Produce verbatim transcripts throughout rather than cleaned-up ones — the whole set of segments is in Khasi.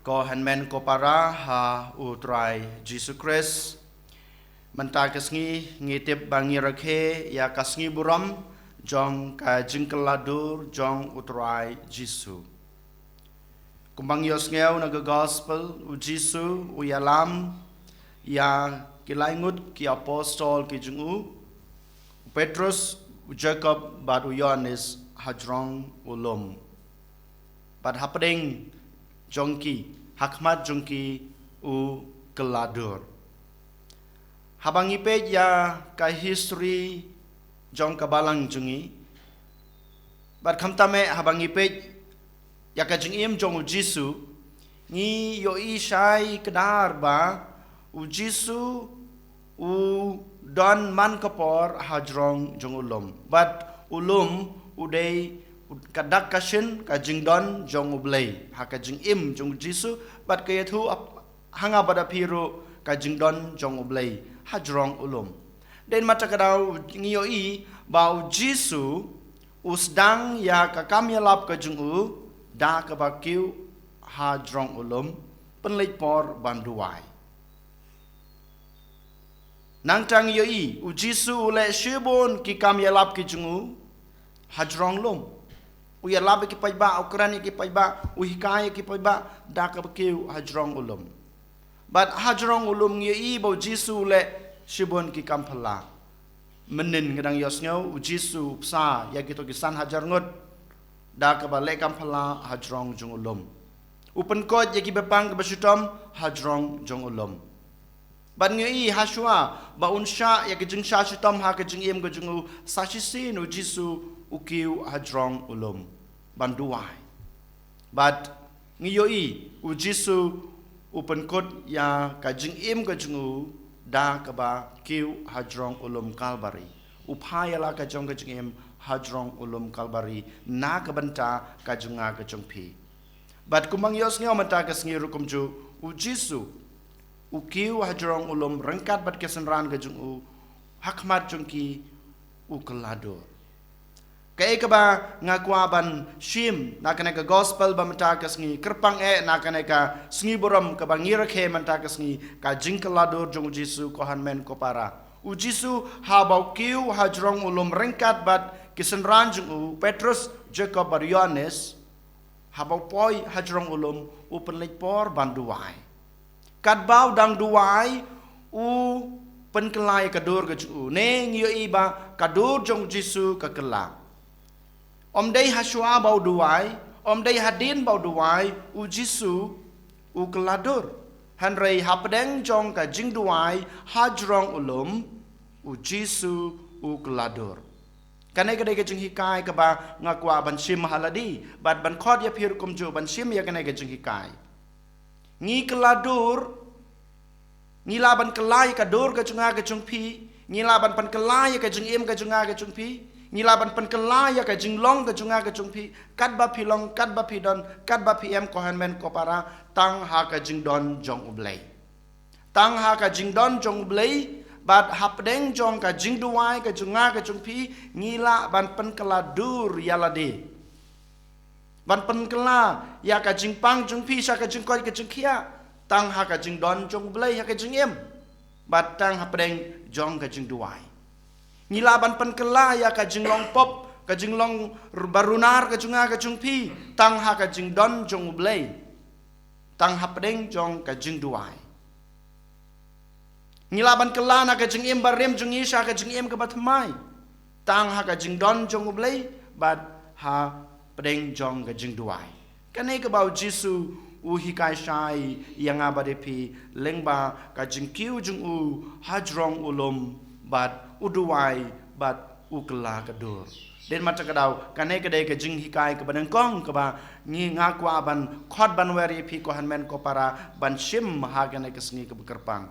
Ko hynmen ko para ha u Trai Jisu Khrist. Mynta ka sngi ngi tip ba ngi rakhe ïa ka sngi burom jong ka jingkylla dur jong u Trai Jisu. Kumba ngi ïohsngew na ka gospel, u Jisu u ïalam ïa ki laingut ki apostol ki jong u, u Petrus, u Jakob bad u Ïoannis hajrong u lum. Bad hapdeng jong ki, hakhmat jong ki u kylla dur. Haba ngi peit ïa ka history jong ka balang jong ngi, bad khamtam eh haba ngi peit ïa ka jingim jong u Jisu, ngi ïohi shai kdar ba u Jisu u don man ka por hajrong jong u lum. Bad u lum u dei ka dak ka shin ka jingdon jong u Blei ha ka jingim jong u Jisu, bad ka ïathuh ap-, ha nga bad ha phi ruh ka jingdon jong u Blei hajrong u lum. Dei namar kata ka daw ngi ïohi ba u Jisu u sdang ïa ka kam ïalap ka jong u da kaba kiew hajrong u lum, pynleit por ban duwai. Nangta ngi ïohi u Jisu u leh shibun ki kam ïalap ki jong u hajrong lum. U ïalap ïa ki paidbah, u kren ïa ki paidbah, u hikai ïa ki paidbah da kaba kiew hajrong u lum. Bad hajrong u lum ngi ïohi ba u Jisu u leh shibun ki kam phylla. Mynnin ngi dang ïohsngew u Jisu u bsa ïa kito ki san hajar ngut da kaba leh kam phylla hajrong jong u lum. U pynkhuid ïa ki bapang kaba shitom hajrong jong u lum. Bad ngi ïohi hashwa ba un shah ïa ka jingshah shitom ha ka jingim ka jong u, sa shisien u Jisu u kiew hajrong u lum ban duwai. Bad ngi ïohi u Jisu u pynkhuid ïa ka jingim ka jong u da kaba kiew hajrong u lum Kalbari. U phah ïa la ka jong ka jingim hajrong u lum Kalbari na ka bynta ka jong nga ka jong phi. Bad kumba ngi ïohsngew mynta ka sngi ruh kumjuh, u Jisu u kiew hajrong u lum ryngkat bad ki synran ka jong u, hakhmat jong ki u kylla dur. Kaei kaba nga kwah ban shim na kane ka gospel ba mynta ka sngi, kyrpang eh na kane ka sngi burom kaba ngi rakhe mynta ka sngi, ka jingkylla dur jong u Jisu, ko hynmen ko para. U Jisu haba u kiew hajrong u lum ryngkat bad ki synran jong u, Petrus, Jakob bad Ïoannis, haba u poi hajrong u lum u pynleit por ban duwai. Katba u dang duwai u pynkylla ïa ka dur ka jong u. Ne ngi ïohi ba ka dur jong u Jisu ka kylla. Ym dei hashwa ba u duwai, ym dei hadien ba u duwai, u Jisu u kylla dur. Hynrei hapdeng jong ka jingduwai hajrong u lum, u Jisu u kylla dur. Kane ka dei ka jinghikai kaba nga kwah ban shim ha lade, bad ban khot ïa phi ruh kumjuh ban shim ïa kane ka jinghikai. Ngi kylla dur, ngi lah ban kylla ïa ka dur ka jong nga ka jong phi, ngi lah ban pynkylla ïa ka jingim ka jong nga ka jong phi, ngi lah ban pynkylla ïa ka jinglong ka jong nga ka jong phi, katba phi long, katba phi don, katba phi em, ko hynmen ko para, tang ha ka jingdon jong u Blei. Tang ha ka jingdon jong u Blei, bad hapdeng jong ka jingduwai ka jong nga ka jong phi, ngi lah ban pynkylla dur ïa lade. Ban pynkylla ïa ka jingpang jong phi sha ka jingkoit ka jingkhiah, tang ha ka jingdon jong u Blei ha ka jingim. Bad tang hapdeng jong ka jingduwai. Ngi lah ban pynkylla ïa ka jinglong pop, ka jinglong r-, barunar ka jong nga ka jong phi, tang ha ka jingdon jong u Blei. Tang hapdeng jong ka jingduwai. Ngi lah ban kylla na ka jingim barim jong ngi sha ka jingim kaba thymmai. Tang ha ka jingdon jong u Blei, bad hapdeng jong ka jingduwai. Kane kaba u Jisu u hikai shai ïa nga bad ïa phi, lyngba ka jingkiew jong u hajrong u lum, bad u duwai, bad u kylla ka dur. Dei namar kata ka daw, kane ka dei ka jinghikai kaba nyngkong kaba ngi, nga kwah ban khot ban wer ïa phi, ko hynmen ko para, ban shim ha kane ka sngi kaba kyrpang.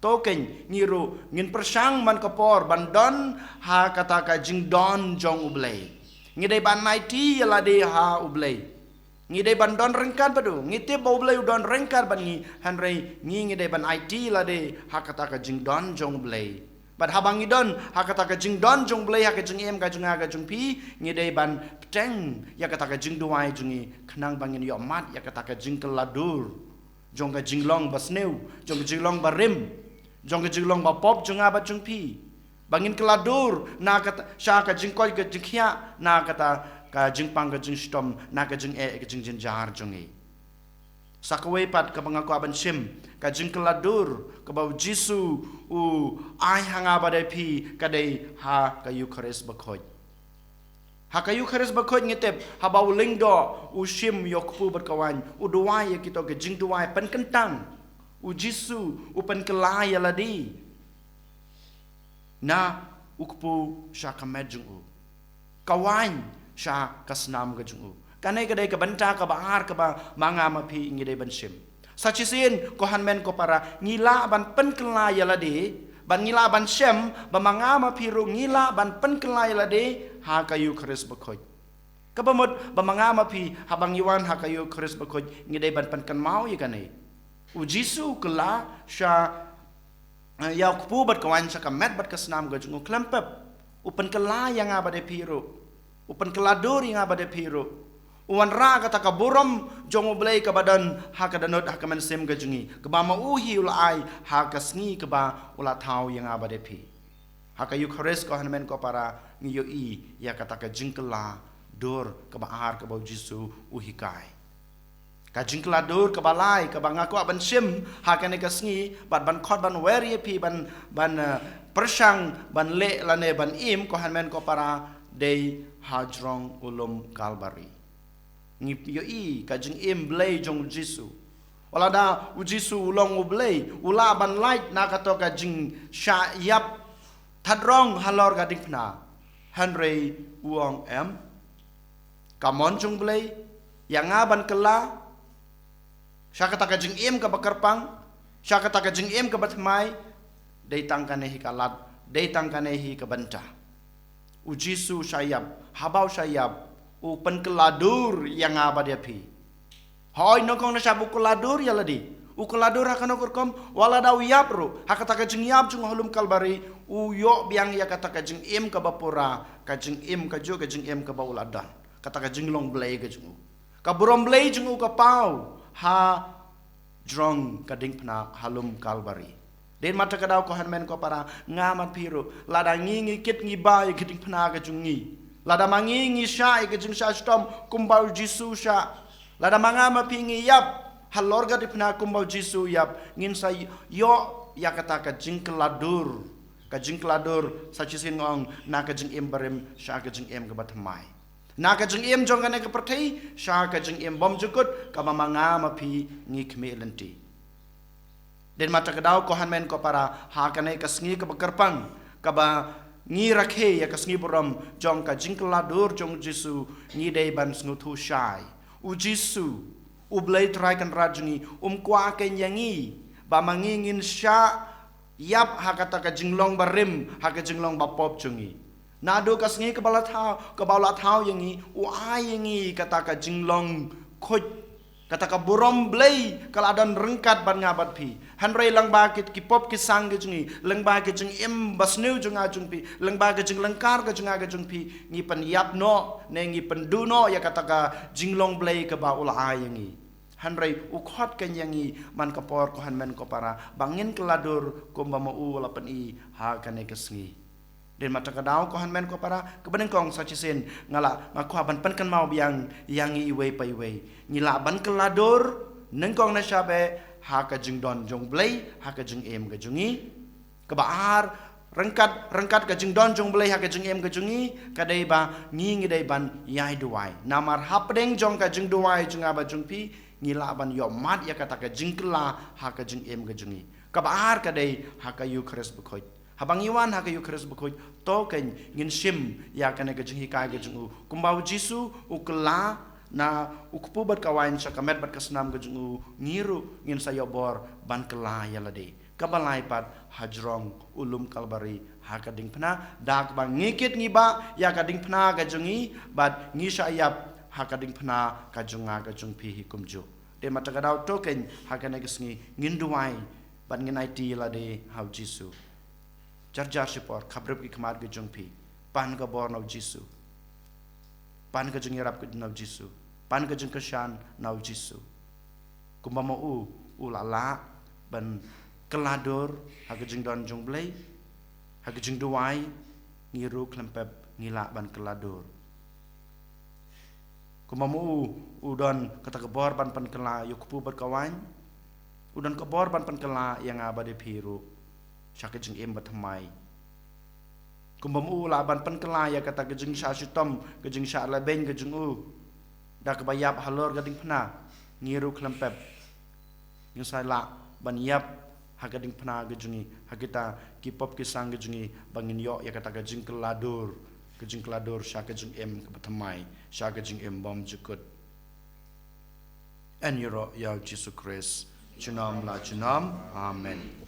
To kein, ngi ruh ngin pyrshang man ka por ban don ha kata ka jingdon jong u Blei. Ngi dei ban aiti ïa lade ha u Blei. Ngi dei ban don ryngkat bad u, ngi tip ba u Blei u don ryngkat bad ngi, hynrei ngi, ngi dei ban aiti ïa lade ha kata ka jingdon jong u Blei. Bad haba ngi don ha kata ka jingdon jong u Blei ha ka jingim ka jong nga ka jong phi, ngi dei ban bteng ïa kata ka jingduwai jong ngi, khnang ba ngin ïoh mad ïa kata ka jingkylla dur jong ka jinglong basniew, jong ka jinglong barim, jong ka jinglong bapop jong nga bad jong phi. Ba ngin kylla dur na kata, sha ka jingkoit ka jingkhiah, na kata ka jingpang ka jingshitom, na ka jingeh ka jingjynjar jong ngi. Sa kawei pat kaba nga kwah ban shim, ka jingkylla dur kaba U Jisu u ai ha nga bad ïa phi ka dei ha ka Eukharist bakhuid. Ha ka Eukharist bakhuid ngi tip, haba u lyngdoh u shim ïa u kpu bad ka waiñ, u duwai ïa kito ki jingduwai pynkyntang. U Jisu u pynkylla ïa lade na u kpu sha ka met jong u, ka waiñ sha ka snam ka jong u. Kane ka dei ka bynta kaba ar kaba ma nga ma phi ngi dei ban shim. Sa shisien, ko hynmen ko para, ngi lah ban pynkylla ïa lade, ban ngi lah ban shem ba ma nga ma phi ruh ngi lah ban pynkylla ïa lade ha ka Eukharist bakhuid. Kaba mut ba ma nga ma phi, haba ngi wan ha ka Eukharist bakhuid, ngi dei ban pynkynmaw ïa kane. U Jisu u kylla sha, eh, ïa u kpu bad ka waiñ sha ka met bad ka snam ka jong u khlem pep. U pynkylla ïa nga bad ïa phi ruh. U pynkylla dur ïa nga bad ïa phi ruh. U wanrah kata ka burom jong U Blei kaba don ha ka dohnud ha ka mynsiem ka jong ngi, kaba ma u hi u la ai ha ka sngi kaba u la thaw ïa nga bad ïa phi. Ha ka Eukharist, ko hynmen ko para, ngi ïohi ïa kata ka jingkylla dur kaba ar kaba U Jisu u hikai. Ka jingkylla dur kaba lai kaba nga kwah ban shim ha kane ka sngi, bad ban khot ban wer ïa phi ban, ban, eh, pyrshang ban leh lane ban im, ko hynmen ko para, dei hajrong u lum Kalbari. Ngi ïohi ka jingim blei jong U Jisu. Wat lada U Jisu u long U Blei, u lah ban lait na kato ka jingshah ïap thadrong halor ka diengphna. Hynrei u ong em, ka mon jong U Blei ïa nga ban kylla sha kata ka jingim kaba kyrpang, sha kata ka jingim kaba thymmai, dei tang kane hi ka lad, dei tang kane hi ka bynta. U Jisu u shah ïap, haba u shah ïap, u pynkylla dur ïa nga bad ïa phi. Hooid, nyngkong nyngshap u kylla dur ïa lade. U kylla dur ha kano ka rukom? Wat lada u ïap ruh, ha kata ka jingïap jong u ha lum Kalbari, u ïoh biang ïa kata ka jingim kaba pura, ka jingim kajuh, ka jingim kaba u la don. Kata ka jinglong blei ka jong u. Ka burom blei jong u ka paw hajrong ka diengphna ha lum Kalbari. Dei namar kata ka daw, ko hynmen ko para, nga ma phi ruh, lada ngi ngi kit ngi bah ïa ka diengphna ka jong ngi, lada ma ngi ngi shah ïa ka jingshah shitom kumba U Jisu u shah, lada ma nga ma phi ngi ïap halor ka diengphna kumba U Jisu u ïap, ngin sa ïoh ïa kata ka jingkylla dur, ka jingkylla dur, sa shisien nga ong, na ka jingim barim sha ka jingim kaba thymmai. Na ka jingim jong kane ka pyrthei sha ka jingim bymjukut kaba ma nga ma phi ngi khmih lynti. Dei namar kata ka daw, ko hynmen ko para, ha kane ka sngi kaba kyrpang, kaba ngi rakhe ïa ka sngi burom jong ka jingkylla dur jong U Jisu, ngi dei ban sngewthuh shai. U Jisu, U Blei Trai Kynrad jong ngi, um kwah keiñ ïa ngi ba ma ngi ngin shah ïap ha kata ka jinglong barim, ha ka jinglong bapop jong ngi. Naduh ka sngi kaba la thaw, kaba u la thaw ïa ngi, u ai ïa ngi kata ka jinglong khuid, kata ka burom blei ka la don ryngkat bad nga bad phi. Hynrei lyngba ki, ki pop ki sang ka jong ngi, lyngba ka jingim basniew jong nga jong phi, lyngba ka jinglyngkar ka jong nga ka jong phi, ngi pynïap noh ne ngi pynduh noh ïa kata ka jinglong blei kaba u la ai ïa ngi. Hynrei u khot keiñ ïa ngi man ka por, ko hynmen ko para, ba ngin kylla dur kumba ma u u la pyni ha kane ka sngi. Dei namar kata ka daw, ko hynmen ko para, kaba nyngkong, sa shisien nga lah, nga kwah ban pynkynmaw biang ïa ngi iwei pa iwei. Ngi lah ban kylla dur nyngkong nyngshap eh ha ka jingdon jong U Blei ha ka jingim ka jong ngi. Kaba ar, ryngkat, ryngkat ka jingdon jong U Blei ha ka jingim ka jong ngi, ka dei ba ngi ngi dei ban ïai duwai. Namar hapdeng jong ka jingduwai jong nga bad jong phi, ngi lah ban ïohmad ïa kata ka jingkylla ha ka jingim ka jong ngi. Kaba ar ka dei ha ka Eukharist bakhuid. Haba ngi wan ha ka Eukharist bakhuid, to keiñ ngin shim ïa kane ka jinghikai ka jong u. Kumba U Jisu u kylla na u kpu bad ka waiñ sha ka met bad ka snam ka jong u, ngi ruh ngin sa ïoh bor ban kylla ïa lade. Kaba lai pat, hajrong u lum Kalbari ha ka diengphna, da kaba ngi kit ngi bah ïa ka diengphna ka jong ngi, bad ngi shah ïap ha ka diengphna ka jong nga ka jong phi hi kumjuh. Dei namar kata ka daw, to keiñ ha kane ka sngi ngin duwai bad ngin aiti ïa lade ha U Jisu. Jar jar shipor, khapbrip ki khmat ki jong phi. Pan ka bor na U Jisu. Pan ka jingïarap na U Jisu. Pan ka jingkyrshan na U Jisu. Kumba ma u u la lah ban kylla dur ha ka jingdon jong U Blei, ha ka jingduwai, ngi ruh khlem pep ngi lah ban kylla dur. Kumba ma u, u don kata ka bor ban pynkylla ïa u kpu bad ka waiñ, u don ka bor ban pynkylla ïa nga bad ïa phi ruh sha ka jingim bathymmai. Kumba ma u lah ban pynkylla ïa kata ka jingshah shitom, ka jingshah lehbeiñ ka jong u da kaba ïap halor ka diengphna, ngi ruh khlem pep ngin sa lah ban ïap ha ka diengphna ka jong ngi, ha kita ki pop ki sang ka jong ngi, ba ngin ïoh ïa kata ka jingkylla dur, ka jingkylla dur sha ka jingim kaba thymmai, sha ka jingim bymjukut. Yn ïaroh ïa U Jisu Khrist junom la junom. Amen.